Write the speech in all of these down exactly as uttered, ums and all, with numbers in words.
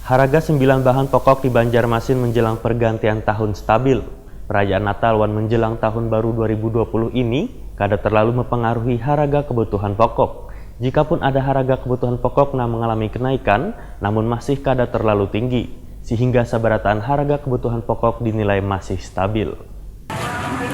Haraga sembilan bahan pokok di Banjarmasin menjelang pergantian tahun stabil. Perayaan Natal wan menjelang tahun baru dua ribu dua puluh ini kada terlalu mempengaruhi haraga kebutuhan pokok. Jikapun ada haraga kebutuhan pokok nang mengalami kenaikan, namun masih kada terlalu tinggi, sehingga sabarataan haraga kebutuhan pokok dinilai masih stabil.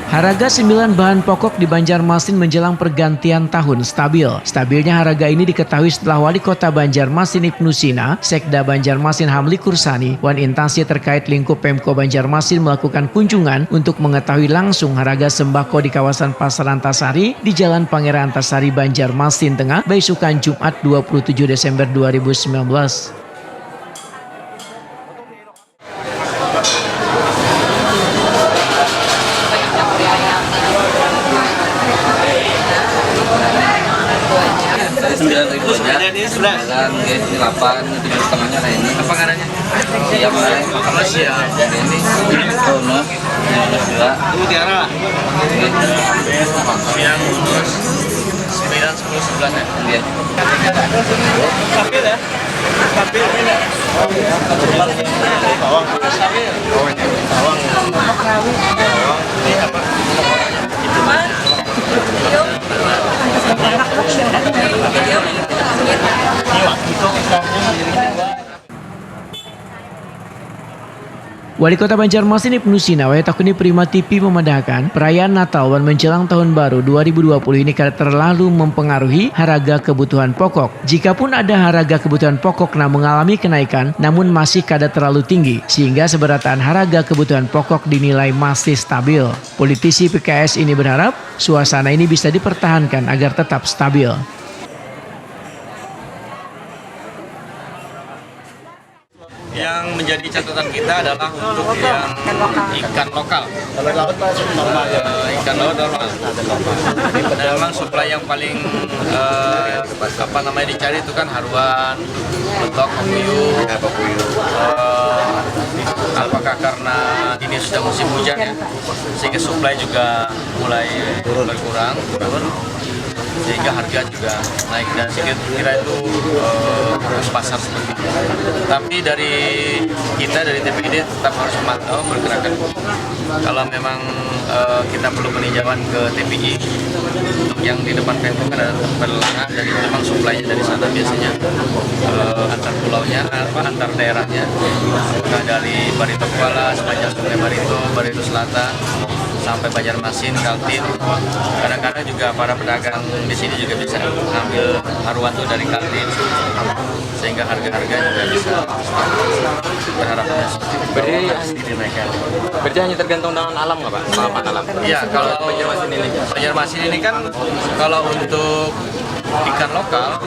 Haraga sembilan bahan pokok di Banjarmasin menjelang pergantian tahun stabil. Stabilnya haraga ini diketahui setelah Wali Kota Banjarmasin Ibnu Sina, Sekda Banjarmasin Hamli Kursani, wan instansi terkait lingkup Pemko Banjarmasin melakukan kunjungan untuk mengetahui langsung haraga sembako di kawasan Pasar Antasari di Jalan Pangeran Antasari, Banjarmasin Tengah, baisukan Jumat dua puluh tujuh Desember dua ribu sembilan belas. Sembilan ribu aja. Sembilan, nggih, ini delapan, ini tujuh setengahnya kayak ini. Apa ngarannya? Siap, Nay. Apa siap? Ini, oh, no. Ini juga. Mutiara. Nggih. Siang, terus sembilan, sepuluh, sebelas ya? Nggih. Stabil ya? Stabil. Bawang. Bawang. Bawang. Ini apa? Wali Kota Banjarmasin Ibnu Sina wayah takuni Prima T V memadahakan, perayaan Natal wan menjelang Tahun Baru dua ribu dua puluh ini kada terlalu mempengaruhi haraga kebutuhan pokok. Jikapun ada haraga kebutuhan pokok nang mengalami kenaikan, namun masih kada terlalu tinggi, sehingga seberataan haraga kebutuhan pokok dinilai masih stabil. Politisi P K S ini berharap suasana ini bisa dipertahankan agar tetap stabil. Yang menjadi catatan kita adalah untuk yang ikan lokal. Kalau laut, Pak, normal ya? Eh, ikan laut normal. Nah, memang supply yang paling eh, apa namanya dicari itu kan haruan, betok, papuyu. Ya, papuyu. Eh, apakah karena ini sudah musim hujan ya, sehingga supply juga mulai berkurang, turun, sehingga harga juga naik dan saya kira itu eh, harus pasar seperti itu. Tapi dari kita dari T P I D tetap harus memantau pergerakan. Kalau memang eh, kita perlu peninjauan ke T P I untuk yang di depan Pemko kan ada tempat lelang dan itu memang supply-nya dari sana biasanya eh, antar pulaunya apa antar daerahnya apakah dari Barito Kuala sepanjang Sungai Barito, Barito Selatan sampai Banjarmasin, Kaltim. Kadang-kadang juga para pedagang di sini juga bisa ngambil haruan tuh dari Kaltim sehingga harga-harga juga bisa berharapnya seperti itu. Berarti hanya, berarti hanya tergantung dengan alam nggak Pak? Pengapan alam. Iya, kalau Banjarmasin ini. Banjarmasin ini kan kalau untuk ikan lokal,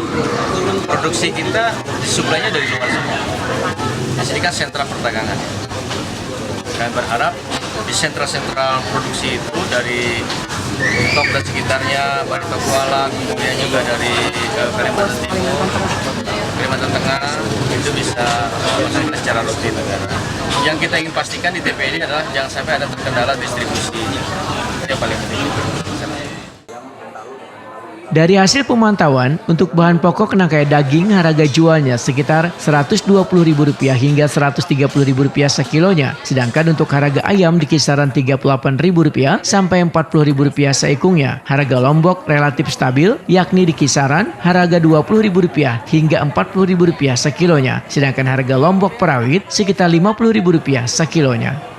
produksi kita suplainya dari luar semua. Di sini kan sentra perdagangan. Kami berharap di sentra-sentra produksi itu dari Tok dan sekitarnya, Barito Kuala, kemudian juga dari eh, Kalimantan Timur, Kalimantan Tengah, itu bisa eh, masuk secara rutin. Yang kita ingin pastikan di T P I D adalah jangan sampai ada terkendala distribusi. Itu yang paling penting. Dari hasil pemantauan, untuk bahan pokok nang kaya daging, haraga jualnya sekitar seratus dua puluh ribu rupiah hingga seratus tiga puluh ribu rupiah sakilonya, sedangkan untuk haraga ayam di kisaran tiga puluh delapan ribu rupiah sampai empat puluh ribu rupiah saikungnya. Haraga lombok relatif stabil, yakni di kisaran haraga dua puluh ribu rupiah hingga empat puluh ribu rupiah sakilonya, sedangkan haraga lombok perawit sekitar lima puluh ribu rupiah sakilonya.